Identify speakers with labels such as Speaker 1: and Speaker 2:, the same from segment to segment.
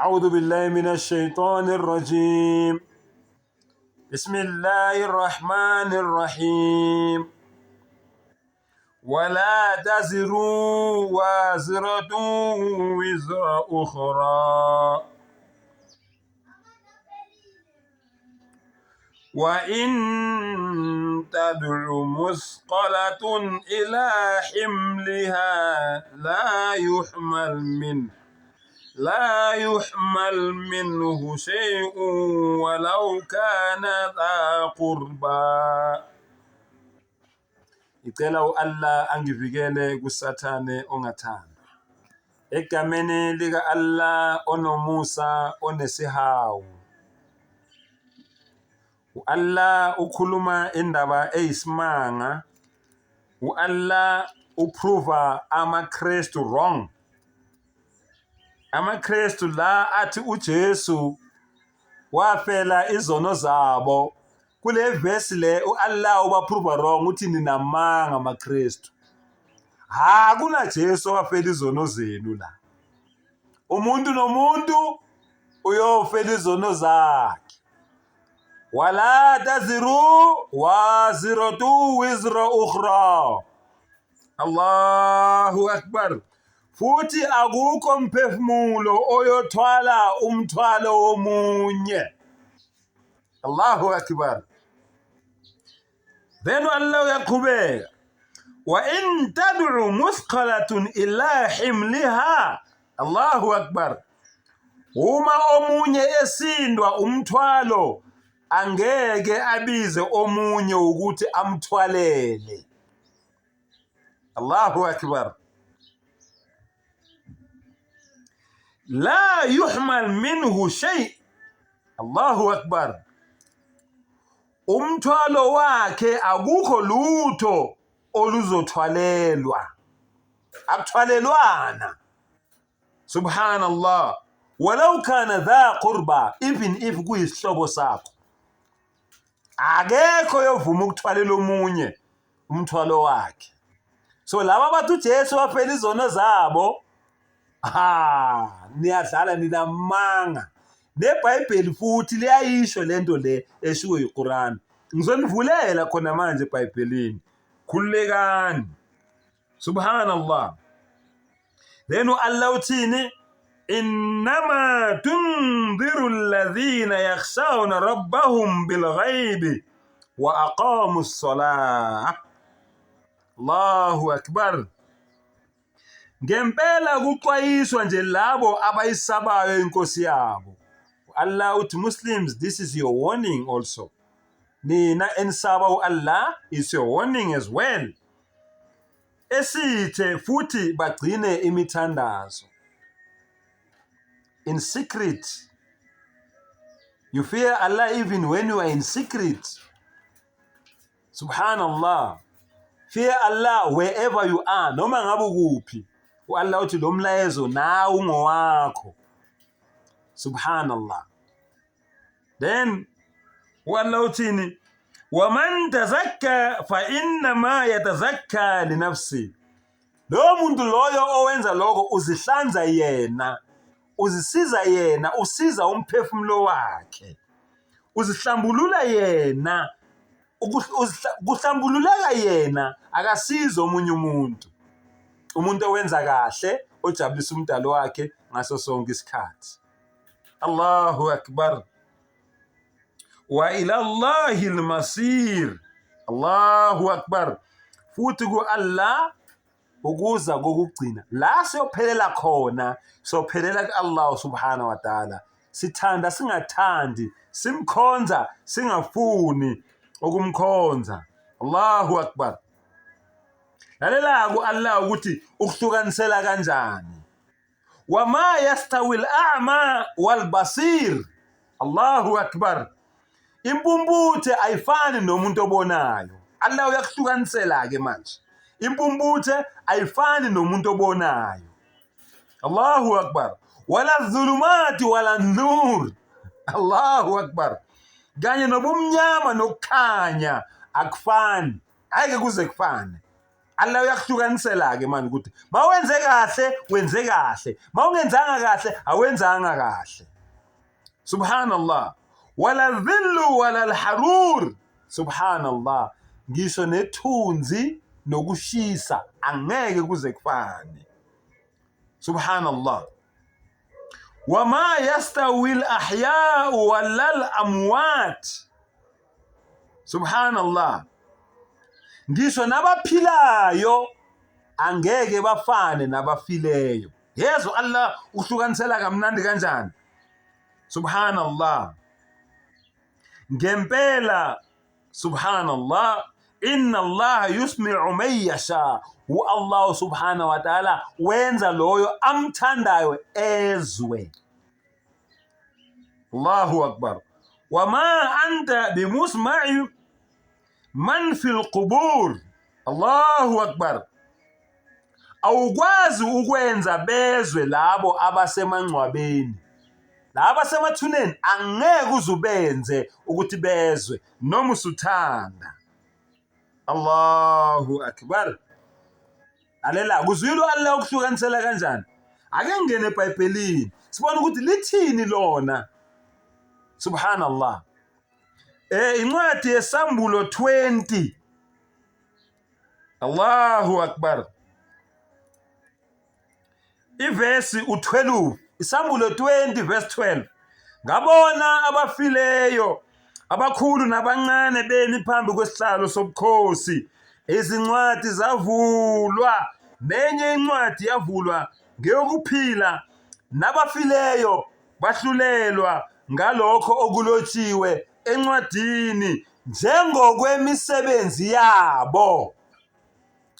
Speaker 1: أعوذ بالله من الشيطان الرجيم بسم الله الرحمن الرحيم ولا تزر وازرة وزر أخرى وإن تدع مثقلة إلى حملها لا يحمل منه لا يحمل منه شيء ولو كان ذا قربى. Ngicela u-Allah angivikele kuSathane ongathandwa. Egameni lika-Allah onomusa onesihawu. U-Allah ukhuluma indaba eyisimanga. U-Allah uprova amaKristu wrong. AmaKristu la athi uJesu wafela izono zabo. Kule verse le u-Allah ubaprova wrong uthi ninamanga amaKristu. Ha kunaJesu owafela izono zenu la. Umuntu nomuntu uyofela izono zakhe. Wala taziru waziratu wizra ukhra. Allahu akbar. Futhi akukho mphefumulo oyothwala umthwalo womunye. Allahu akbar. Then Allah uyaqhubeka. Wa in tad'u muthqalatun ila himliha. Allahu akbar. Uma omunye esindwa umthwalo angeke abize omunye ukuthi amthwalele. Allahu akbar. La yuhmal minhu shay. Allahu akbar. Umthwalo wakhe akukho lutho oluzothwalelwa. Akuthwalelwana. Subhanallah. Walau kana dha qurba, even if kuyisihlobo sakho. Akekho yovuma ukuthwalela omunye umthwalo wakhe. So laba bathi uJesu wafela izono zabo, ha, niyadlala ninamanga. NeBhayibheli futhi liyayisho lento le eshiwo yiQuran. Ngizonivulela khona manje eBhayibhelini. Khululekani. Subhanallah. Then u-Allah uthini? Innama tundhiru alladhina yakhshawna rabbahum bilghaibi wa aqamu as-salah. Allahu akbar. Ngempela kuxwayiswa nje labo abayisabayo inkosi yabo. Allah uthi Muslims, this is your warning also. Nina enisaba u-Allah is your warning as well. Esithe futhi bagcine imithandazo. In secret. You fear Allah even when you are in secret. Subhanallah. Fear Allah wherever you are, noma ngabe ukuphi. U-Allah uthi lo mlayezo nawe ungowakho. Subhanallah. Then u-Allah uthini? Waman tazakka fa innama yatazakka linafsi. Loyo muntu loyo owenza lokho uzihlanza yena, uzisiza yena, usiza umphefumulo wakhe. Uzihlambulula yena, kuhlambululeka yena, akasizi omunye umuntu. Umuntu owenza kahle, ojabulisa umdali wakhe ngaso sonke isikhathi. Allahu akbar. Wa ila Allahi al-masir. Allahu akbar. Futhi ku Allah ukuza kokugcina la siyophelela khona, siyophelela ku Allah subhanahu wa ta'ala. Sithanda singathandi, simkhonza singafuni ukumkhonza. Allahu akbar. Lalela ku Allah ukuthi ukuhlukanisela kanjani. Wama yastawi al-a'ma wal-basir. Allahu akbar. Impumputhe ayifani nomuntu obonayo. Allah uyakuhlukanisela ke manje. Impumputhe ayifani nomuntu obonayo. Allahu akbar. Wala dhulumati wala nur. Allahu akbar. Kanye nobumnyama nokukhanya akufani. Ayike kuze kufane. Allah uyakuhlukanisela-ke manje ukuthi mawenze kahle wenze kahle, mawungenzanga kahle awenzanga kahle. Subhanallah. Wala dhillu wala alharur. Subhanallah. Ngisho nethunzi nokushisa angeke kuze kufane. Subhanallah. Wama yastawi al-ahya'u wala al-amwat. Subhanallah. Ngisho nabaphilayo angeke bafane nabafileyo. Yezwa Allah uhlukanisela kamnandi kanjani. Subhanallah. Ngempela subhanallah inna Allah yusmi'u man yasha. U-Allah subhanahu wa ta'ala wenza loyo amthandayo ezwe. Allahu akbar. Wama anta bimusma'i man fil qubur. Allahu akbar. Awukwazi ukwenza bezwe labo abasemangcwabeni. Laba asemathuneni angeke uzubenze ukuthi bezwe noma usuthanda. Allahu akbar. Lalela, kuzwile u-Allah ukuhlukanisela kanjani? Ake ngingene eBhayibhelini sibone ukuthi lithini lona. Subhanallah. Incwadi yeSambulo 20. Allahu akbar. Ivesi u-12, iSambulo 20 verse 12. Ngabona abafileyo abakhulu nabancane bemi phambi kwesihlalo sobukhosi. Izincwadi zavulwa, nenye incwadi yavulwa ngeyokuphila, nabafileyo bahlulelwa ngalokho okulotshiwe encwadini njengokwemisebenzi yabo.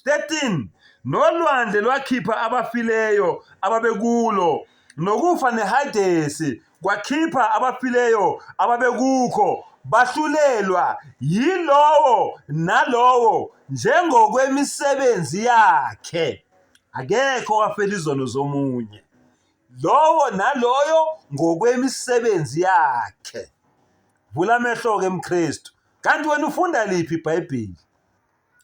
Speaker 1: 13 Nolwandle lwakhipha abafileyo ababekulo, nokufa neHadesi kwakhipha abafileyo ababekukho, bahlulelwa yilowo nalowo njengokwemisebenzi yakhe. Akekho owafela izono zomunye, lowo naloyo ngokwemisebenzi yakhe. Vula amehlo-ke mKristu, kanti wena ufunda liphi iBhayibheli?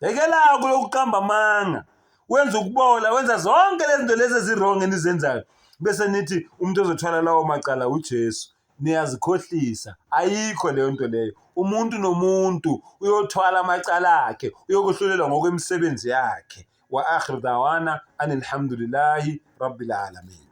Speaker 1: Yekela kulokuqamba amanga. Wenza ukubola, wenza zonke lezi zinto lezi ezi-wrong enizenzayo. Bese nithi umuntu ozothwala lawo macala uJesu. Niyazikhohlisa. Ayikho leyo nto leyo. Umuntu nomuntu uyothwala amacala akhe, uyokuhlulelwa ngokwemisebenzi yakhe. Wa akhir dawana anilhamdulillahi rabbil alamin.